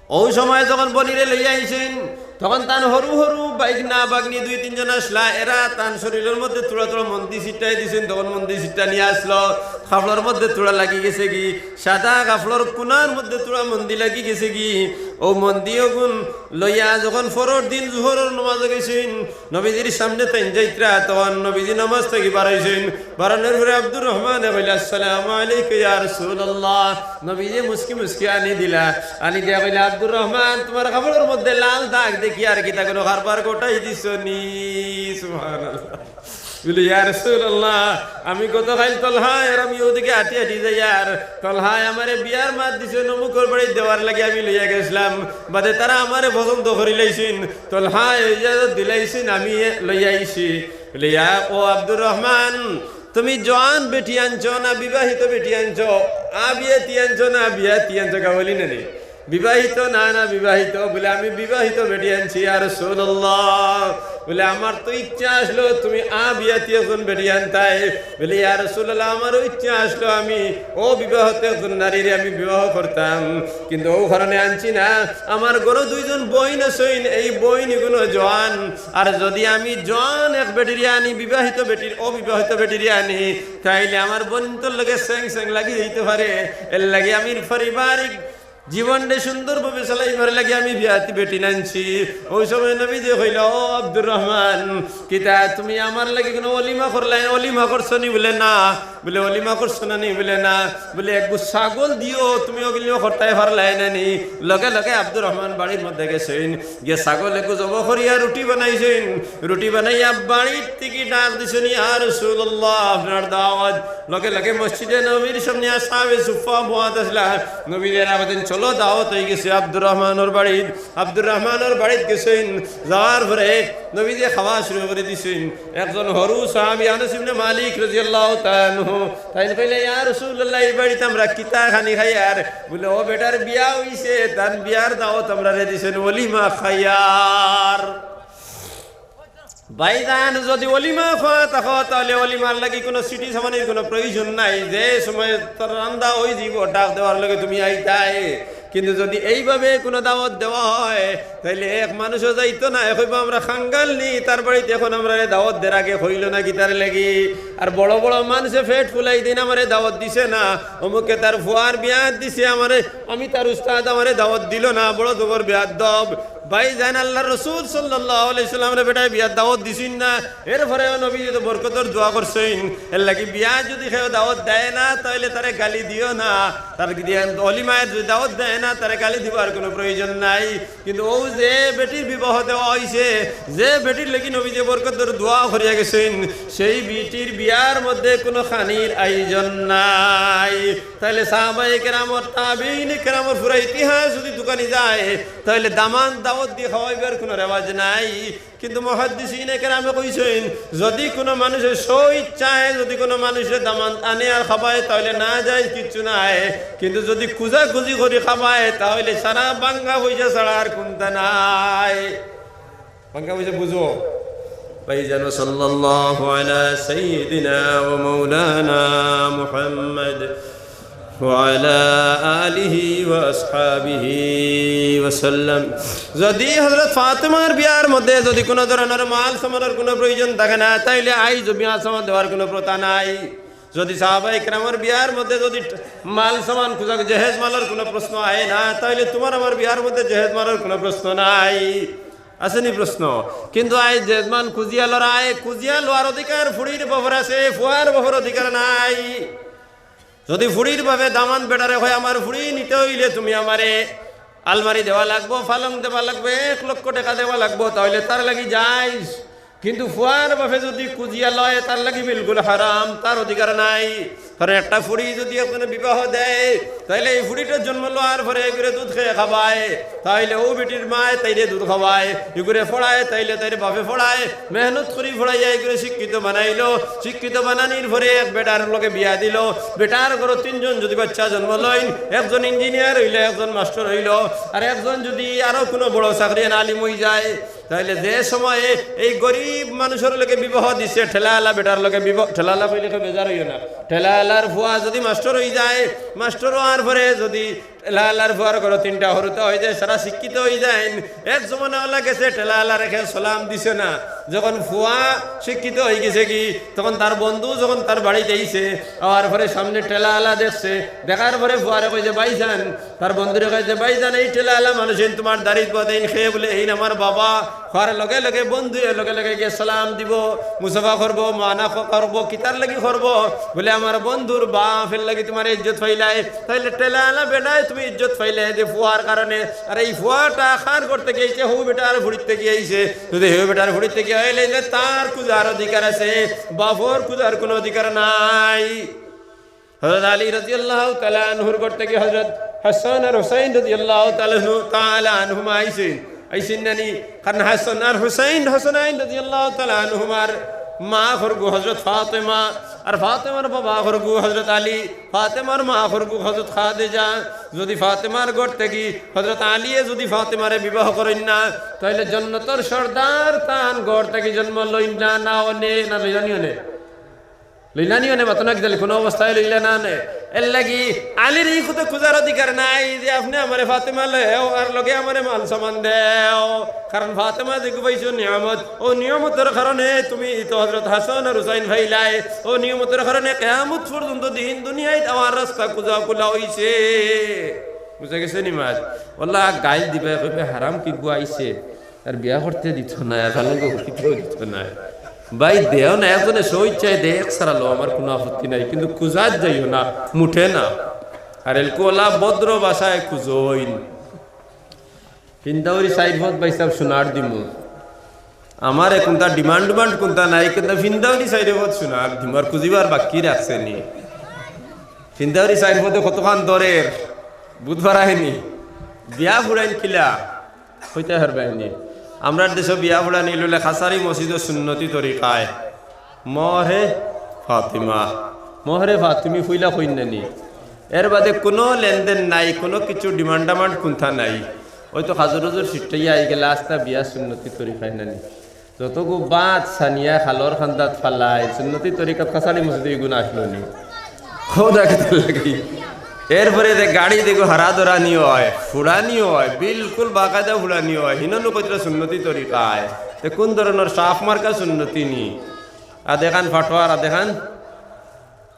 অউ সময় যখন বইনরে লইয়া আইছইন, তখন তান হুরু হুরু ভাইগনা ভাইগনি দুই তিনজন আছলা, এরা তান শরীরর মধ্যে থুড়া থুড়া মন্দি ছিটাই দিছইন, তখন মন্দি ছিটানি আছলো, কাপড়র মধ্যে থুড়া লাগি গেছেগি, সাদা কাপড়র কুনার মধ্যে থুড়া মন্দি লাগি গেছেগি। অউ মন্দি অগুন লইয়া যখন পরর দিন জোহরর নমাজো গেছইন, নবীজির সামনে তাইন যাইতরা, তখন নবীজি নমাজ থাকি বারাইছইন। বারানোর পরে আব্দুর রহমানে কইলা, "আসসালামু আলাইকা ইয়া রাসূলুল্লাহ।" নবীজি মুস্কি মুস্কি আনি দিলা, আনি দিয়া কইলা, "আব্দুর রহমান, তুমার কাপড়র মধ্যে লাল দাগ দেখি আর কিতা কুনু কারবার ঘটাই দিছো নি?" সুবহানাল্লাহ। বলে, "ইয়া রাসূলুল্লাহ, আমি গতকাইল তলহা আর আমি অউ দিকে আটি আটি যাইয়ার, তলহায় আমারে বিয়ার মাত দিছইন, অমুকর বাড়িত দেওয়ার লাগি আমি লইয়া গেছলাম, বাদে তারা আমারে পছন্দ করিলাইছইন, তলহায় ইজাজত দিলাইছইন, আমি লইয়া আইছি।" বলে, "ইয়া ও আব্দুর রহমান, তুমি জোয়ান বেটি আনছো না বিবাহিত বেটি আনছো? আবিয়াতি আনছো না বিয়াতি আনছো?" গাওয়ালি না নি? "বিবাহিত না, না বিবাহিত।" বলে, "আমি বিবাহিত বেটি আনছি, ইয়া রাসূলুল্লাহ।" বলে, "আমার তো ইচ্ছা আছলো তুমি আবিয়াতি একজন বেটি আনতায়।" বলে, "ইয়া রাসূলুল্লাহ, আমারও ইচ্ছা আছলো আমি অবিবাহিত একজন নারীরে আমি বিবাহ করতাম, কিন্তু অউ কারণে আনছি না। আমার ঘরো দুইজন বইন আছইন, এই বইন ইগুন জোয়ান, আর যুদি আমি জোয়ান এক বেটিরে আনি, বিবাহিত বেটির, অবিবাহিত বেটিরে আনি, তাইলে আমার বইনতর লগে সেং সেং লাগি যাইতো পারে। এরলাগি আমি পারিবারিক জীবনরে সুন্দরভাবে চালাইবার লাগি আমি বিয়াতি বেটি আনছি।" অউ সময় নবীজিয়ে কইলা, "ও আব্দুর রহমান, কিতা তুমি আমার লাগি কুনু অলিমা করলায়, অলিমা করছো নি?" বলে, "না।" বলে, "অলিমা করছো না নি?" বলে, "না।" বলে, "এগু ছাগল দিও, তুমি অলিমা করতায় পারলায় না নি?" লগে লগে আব্দুর রহমান বাড়ির মধ্যে গেছইন, গিয়া ছাগল এগু জবো করিয়া রুটি বানাইছইন, রুটি বানাইয়া বাড়ির থাকি ডাক দিছইন, "ইয়া রাসূলুল্লাহ, আপনার দাওয়াত।" লগে লগে মসজিদে নবীর সামনে আসহাবে সুফফা বওয়াত আছলা, নবীজিয়ে ডাক দিছইন, "চলো, দাওয়াত অইগেছে আব্দুর রহমানর বাড়িত।" আব্দুর রহমানর বাড়িত গেছইন, যাওয়ার পরে নবীজিয়ে খাওয়া শুরু করি দিছইন। একজন হুরু সাহাবী আনাস ইবনে মালিক রাদিয়াল্লাহু তাআলা আনহু, তাইন কইলা, "ইয়া রাসূলুল্লাহ, ই বাড়িত আমরা কিতা খানি খাইয়ার?" বলে, "অউ বেটার বিয়া অইছে, তান বিয়ার দাওয়াত আমরারে দিছইন, অলিমা খাইয়ার।" ভাইজান, যুদি অলিমা খাওয়া থাকো, তাইলে অলিমার লাগি কুনু চিঠি ছাপানির কুনু প্রয়োজন নাই। যে সময় তার রান্দা অইযিবো, ডাক দেওয়ার লগে তুমি আইতায়। কিন্তু যুদি এইভাবে কুনু দাওয়াত দেওয়া অয়, তাইলে এক মানুষও যাইতো না, এ কইবো, "আমরা কাঙ্গাল নি, তার বাড়িত অখন আমরারে দাওয়াত দের আগে কইলো না কিতার লাগি?" আর বড় বড় মানষে পেট ফুলাই দিন, "আমারে দাওয়াত দিছে না, অমুকে তার ফুয়ার বিয়াত দিছে, আমারে, আমি তার উস্তাদ, আমারে দাওয়াত দিলো না, বড় জবর বেয়াদব।" ভাইজান, আল্লার রসুল সাল্লাল্লাহু আলাইহি ওয়াসাল্লামরে বেটায় বিয়াত দাওয়াত দিছইন না, এরপরেও নবীজিয়ে তো বরকতর দোয়া করছইন। এরলাগি বিয়াত যুদি কেউ দাওয়াত দেয় না, তাইলে তারে গালি দিও না। তার যদি অলিমায় যুদি দাওয়াত দেয় না, তারে গালি দিবার কুনু প্রয়োজন নাই। কিন্তু অউ যে বেটির বিবাহ দেওয়া অইছে, যে বেটির লাগি নবীজিয়ে বরকতর দোয়া করিয়া গেছইন, সেই বেটির বিয়ার মধ্যে কুনু খানির আয়োজন নাই। তাইলে সাহাবায়ে কেরামর, তাবেইনে কেরামর পুরা ইতিহাস যুদি তুকানি যায়, তাইলে দামান দাওয়াত দি খাওয়াইবার কুনু রেওয়াজ নাই। কিন্তু মুহাদ্দিসিনে কেরামে কইছইন, যুদি কুনু মানুষে স্ব-ইচ্ছায় যুদি কুনু মানুষরে দামান আনে আর খাবায়, তাইলে না যায় কিচ্ছু নাই। কিন্তু যুদি খুজাখুজি করি খাবায়, তাইলে সারা ভাঙ্গা পয়সা ছাড়া আর কুন্তা নাই। ভাঙ্গা পয়সা বুঝো? ভাইজান, সাল্লাল্লাহু আলা সাইয়্যিদিনা ওয়া মাওলানা মুহাম্মদ ওয়া আলা আলিহি ওয়া আসহাবিহি ওয়া সাল্লাম। যুদি হযরত ফাতেমার বিয়ার মধ্যে যুদি কুনু ধরনর মাল সামানর কুনু প্রয়োজন থাকে না, তাইলে আইজ বিয়া সামান দেওয়ার কুনু প্রথা নাই। যুদি সাহাবায়ে কেরামর বিয়ার মধ্যে যুদি মাল সামান খুজা, জেহেজ মালর কুনু প্রশ্ন আয় না, তাইলে তুমার আমার বিয়ার মধ্যে জেহেজ মালর কুনু প্রশ্ন নাই। আছেনি প্রশ্ন? কিন্তু আইজ জেহেজ মাল খুজিয়া লড়ায়, খুজিয়া লওয়ার অধিকার ফুড়ির বাফর আছে, ফুয়ার বাফর অধিকার নাই। যুদি ফুড়ির বাফে দামান বেটারে কয়, "আমার ফুড়ি নিতে অইলে তুমি আমারে আলমারি দেওয়া লাগবো, পালং দেওয়া লাগবো, এক লক্ষ টেকা দেওয়া লাগবো", তাইলে তার লাগি জায়েজ। কিন্তু ফুয়ার বাফে যুদি খুজিয়া লয়, তার লাগি বিলকুল হারাম, তার অধিকার নাই। কারণ একটা ফুড়ি যুদি একজনে বিবাহ দেয়, তাইলে ই ফুড়িটা জন্ম লওয়ার পরে ইগুরে দুধ খেয়ে খাবায়, তাইলে অউ বেটির মায় তাইরে দুধ খাবায়, ইগুরে পড়ায়, তাইলে তাইরে বাফে পড়ায়, মেহনত করি পড়াইয়া ইগুরে শিক্ষিত বানাইলো, শিক্ষিত বানানির পরে এক বেটার লগে বিয়া দিলো, বেটার ঘরো তিনজন যুদি বাচ্চা জন্ম লইন, একজন ইঞ্জিনিয়ার অইলো, একজন মাস্টার অইলো, আর একজন যুদি আরো কুনু বড় চাকরিয়ান আলিম অইযায়, তাইলে যে সময়ে এই গরিব মানুষর লগে বিবাহ দিছে, ঠেলাআলা বেটার লগে বিবাহ, ঠেলাআলা কইলে কেউ বেজার অইও না, ঠেলাআলার ফুয়া যুদি মাস্টার অইযায়, মাস্টার অওয়ার পরে যুদি ঠেলাআলার ফুয়ার ঘরো তিনটা হুরুতা অইযায়, সারা শিক্ষিত অইযাইন। এক জমানা অলা গেছে, ঠেলাআলারে কেউ সালাম দিছে না। যখন ফুয়া শিক্ষিত অইগেছে গি, তখন তার বন্ধু যখন তার বাড়িত আইছে, আওয়ার পরে সামনে ঠেলাআলা দেখছে, দেখার পরে ফুয়ারে কইছে, "ভাইজান", তার বন্ধুরে কইছে, "ভাইজান, এই ঠেলাআলা মানুষইন তুমার দাড়িত বওয়াত, এইন কে?" বুলে, "এইন আমার বাবা।" কওয়ার লগে লগে বন্ধুয়ে লগে লগে গিয়া সালাম দিবো, মুসাফা করবো, মানা ক-, করবো, কিতার লাগি করবো? বুলে, "আমার বন্ধুর বাফের লাগি তুমার ইজ্জত পাইলায়।" তাইলে ঠেলাআলা বেটায় তুমি ইজ্জত পাইলায় যে ফুয়ার কারণে। আর এই ফুয়াটা কার ঘর থাকি আইছে? হউ বেটার ফুড়ির থাকি আইছে। যুদি হউ বেটার ফুড়ির থাকি অইলে যে তার খুজার অধিকার আছে, বাফর খুজার কুনু অধিকার নাই। হযরত আলী রাদিয়াল্লাহু তাআলা আনহুর ঘর থাকি হযরত হাসান আর হুসাইন রাদিয়াল্লাহু তাআলা আনহু, তাআলা আনহুমা আইছইন, আইছইন না নি? কারণ হাসান আর হুসাইন, হাসানাইন রাদিয়াল্লাহু তাআলা আনহুমার মা করগু হযরত ফাতেমা, আর ফাতেমার বাবা করগু হযরত আলী, ফাতেমার মা করগু হযরত খাদিজা। যুদি ফাতেমার ঘর থাকি হযরত আলীয়ে যুদি ফাতেমারে বিবাহ করইন না, তাইলে জন্নতর সর্দার তান ঘর থাকি জন্ম লইন না, না অনে, না লইলা নি অনে? লইলা নি অনে? মাতো না কিতা, কুনু অবস্থায় লইলা না নে। এরলাগি আলীর ই কথা খুজার অধিকার নাই যে আপনে আমারে ফাতেমা লেও আর লগে আমারে মাল সামান দেও। কারণ ফাতেমা যেগু পাইছো নিয়ামত, অউ নিয়ামতর কারণে তুমি তো হযরত হাসান আর হুসাইন পাইলায়। অউ নিয়ামতর কারণে কিয়ামত পর্যন্ত দিন দুনিয়াত আমার রাস্তা খুজা খুলা অইছে। বুঝা গেছে নি মাত? ওলা গাইল দিবায়, কইবায়, "হারাম কিগু আইছে।" আর বিয়া করতে দিতো নায়, আর ভালা লাগতো দিতো নায়। ভাই, দেও না, একজনে স্ব-ইচ্ছায় দেয়, এক ছাড়া লও, আমার কুনু আপত্তি নাই, কিন্তু খুজাত যাইও না, মুটে না। আর এলকু ওলা ভদ্র ভাষায় খুজইন। ফিন্দাউরি চাইর ফত ভাইসাব সোনার দিমু। আমার কুন্তা demand-উমান্ড কুন্তা নাই, কিন্তু ফিন্দাউরি চাইর ফত সোনার দিমু, আর খুজিবার বাকি রাখছে নি। ফিন্দাউরি চাইর ফতে কতখান দরের, বুঝ পারায়নি। বিয়া ফুড়াইন কিলা? কইতায় পারবায়নি। আমরার দেশো বিয়া ফুড়ানি লইলে কাছারি মসজিদো সুন্নতি তরিকায়। মহরে ফাতিমা। মহরে ফাতিমি ফুইলা কইন না নি। এর বাদে কুনু লেনদেন নাই, কুনু কিছু demand-টামান্ড কুন্তা নাই। অউ তো খাজুর-উজুর ছিটাইয়া আইগেলা, আস্তা বিয়া সুন্নতি তরিকায় না নি। যতগু বাত সানিয়া খালর খান্দাত ফালায়, সুন্নতি তরিকাত কাছারি মসজিদো ইগুন আছলো নি। খোদা কিতার লাগি। এরপরে যে গাড়ি দেখো হারা ধরানি অয়, ফুড়ানি অয়, বিলকুল বাকায়দা ফুড়ানি অয়, হিনো নু কইতরা সুন্নতি তরিকায়। তে কুন ধরনর সাফ মার্কা সুন্নতি নি? আদেখান ফাটোয়ার, আদেখান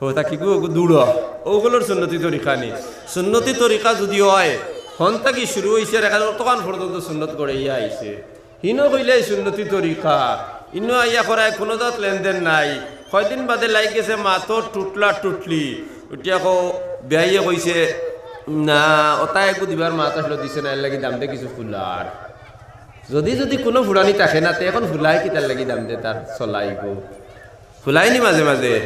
অতা কিগু, অগু দুড়ো। অগুলোর সুন্নতি তরিকা নি। সুন্নতি তরিকা যুদি অয়, হন থাকি শুরু অইছে আর অতখান পর্যন্ত সুন্নত গড়াইয়া আইছে। হিনো কইলে সুন্নতি তরিকা, ইনো আইয়া করায় কুনু জাত লেনদেন নাই। কয়দিন বাদে লাগি গেছে মাতো টুটলা টুটলি। উঠিয়া কও, বিয়াইয়ে কইছে, "না, অতা একগু দিবার মাত আছলো, দিছে না, এরলাগি দাম দে কিছু ফুলার।" যুদি, যুদি কুনু ফুড়ানি থাকে না, তে অখন ফুলায় কিতার লাগি দাম দে তার চলাইগু? ফুলায় নি মাঝে মাঝে।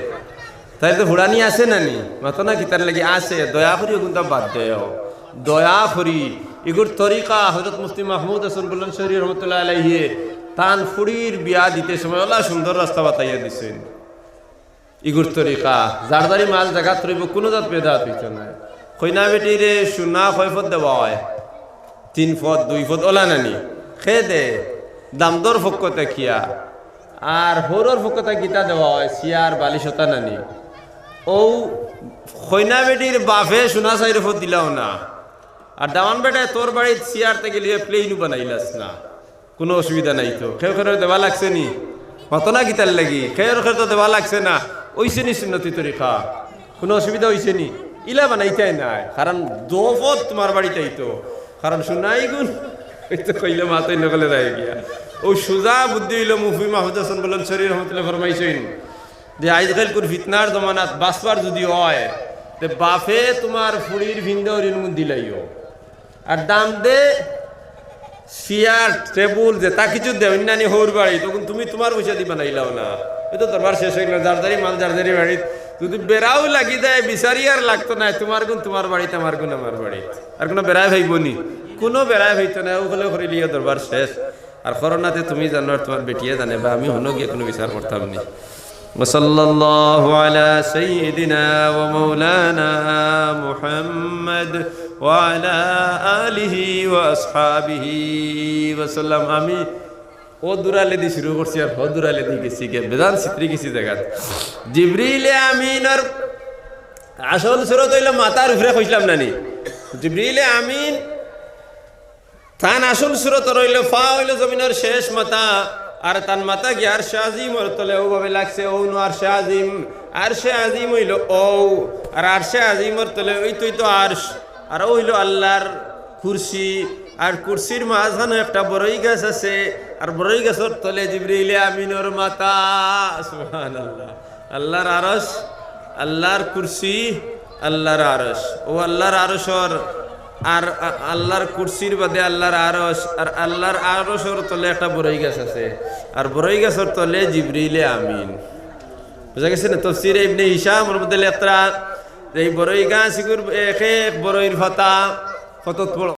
তাইলে তো ফুড়ানি আছে না নি? মাতো না কিতার লাগি আছে, দয়া করি অগুনতা বাদ দেও। দয়া করি ইগুর তরিকা হযরত মুফতি মাহমুদ হাসান বুলন্দশহরী রহমতুল্লাহ আলাইহি তান ফুড়ির বিয়া দিতে সময় অলা সুন্দর রাস্তা বাতাইয়া দিছইন। ইগুর তরিকা, যার যারি মাল জাগাত রইবো, কুনু জাত বেদাত অইতো নায়। কইনা বেটিরে সুনা কয় ফত দেওয়া অয়? তিন ফত, দুই ফত, অলা নানি? কে দে? দামদর পক্ষ থাকিয়া। আর হউরর পক্ষ থাকি কিতা দেওয়া অয়? চেয়ার, বালিশ, অতা নানি? অউ কইনা বেটির বাফে সুনা চাইর ফত দিলাও না। আর দামান বেটায় তোর বাড়িত চেয়ার থাকি লইয়া প্লেইনও বানাইলাস না। কুনু অসুবিধা নাই তো। কেউর কেউর দেওয়া লাগছে নি? মাতো না কিতার লাগি? কেউর কেউর তো দেওয়া লাগছে না। অইছে নি সুন্নতি তরিকা? কুনু অসুবিধা অইছে নি? ইলা বানাইতায় নায়, কারণ দো ফত তুমার বাড়িত আইতো। কারণ সুনা ইগুন, অউ তো কইলে মাতইন নকলে যায় গিয়া। অউ সুজা বুদ্ধি অইলো মুফতি মাহমুদ হাসান বুলন্দশহরী রহমতুল্লাহ ফরমাইছইন যে আইজকাইল কুন ফিতনার জমানাত বাঁচবার যুদি অয়, তে বাফে তুমার ফুড়ির ফিন্দা অরিন দিলাইও। আর দাম দে, চেয়ার, টেবুল, যেতা কিছু দেও, ইন্নানি হউর বাড়িত, তখন তুমি তুমার পয়সাদি বানাইলাও না। অউ তো দরবার শেষ অইগেলো, যার যারি মাল যার যারি বাড়িত। যুদি বেড়াও লাগি যায়, বিচারি আর লাগতো নায়, তুমার গুন তুমার বাড়িত, আমার গুন আমার বাড়িত। আর কুনু বেড়ায় পাইবো নি? কুনু বেড়ায় পাইতো নায়, অউ অকলে করিলিও দরবার শেষ। আর করো না তে তুমি জানো আর তুমার বেটিয়ে জানে, বা আমি হনো গিয়া কুনু বিচার করতাম নি। وصلى الله على سيدنا ومولانا محمد وعلى آله وأصحابه وسلم. আমি অউ দুরালেদি শুরু করছি আর হউ দুরালেদি গেছি গিয়া, বেজান ছিতরি গেছি জাগাত। জিবরিলে আমিনর আসল সুরত অইলো মাথার উপরে, কইছলাম নানি? জিবরিলে আমিন তান আসল সুরত অইলো, পা অইলো জমিনর শেষ মাথা, আর তান মাথা গিয়া আরশে আজিমর তলে অউভাবে লাগছে, অউ নু আরশে আজিম, আরশে আজিম অইলো অউ, আর আরশে আজিমর তলে অইতো অইতো আরশ, আর অউ অইলো আল্লার কুরসি, আর কুরসির মাঝখানো একটা বড়ই গাছ আছে, আর বড়ই গাছর তলে জিবরিলে আমিনর মাথা। সুবহানাল্লাহ। আল্লার আরশ, আল্লার কুরসি, আল্লার আরশ। অউ আল্লার আরশর, আর আ-, আল্লার কুরসির বাদে আল্লার আরশ, আর আল্লার আরশর তলে একটা বড়ই গাছ আছে, আর বড়ই গাছর তলে জিবরিলে আমিন। বুঝা গেছে নি? তফসিরে ইবনে হিশামর মধ্যে লেখরা যে ই বড়ই গাছ ইগুর এক এক বড়ইর পাতা কত বড়।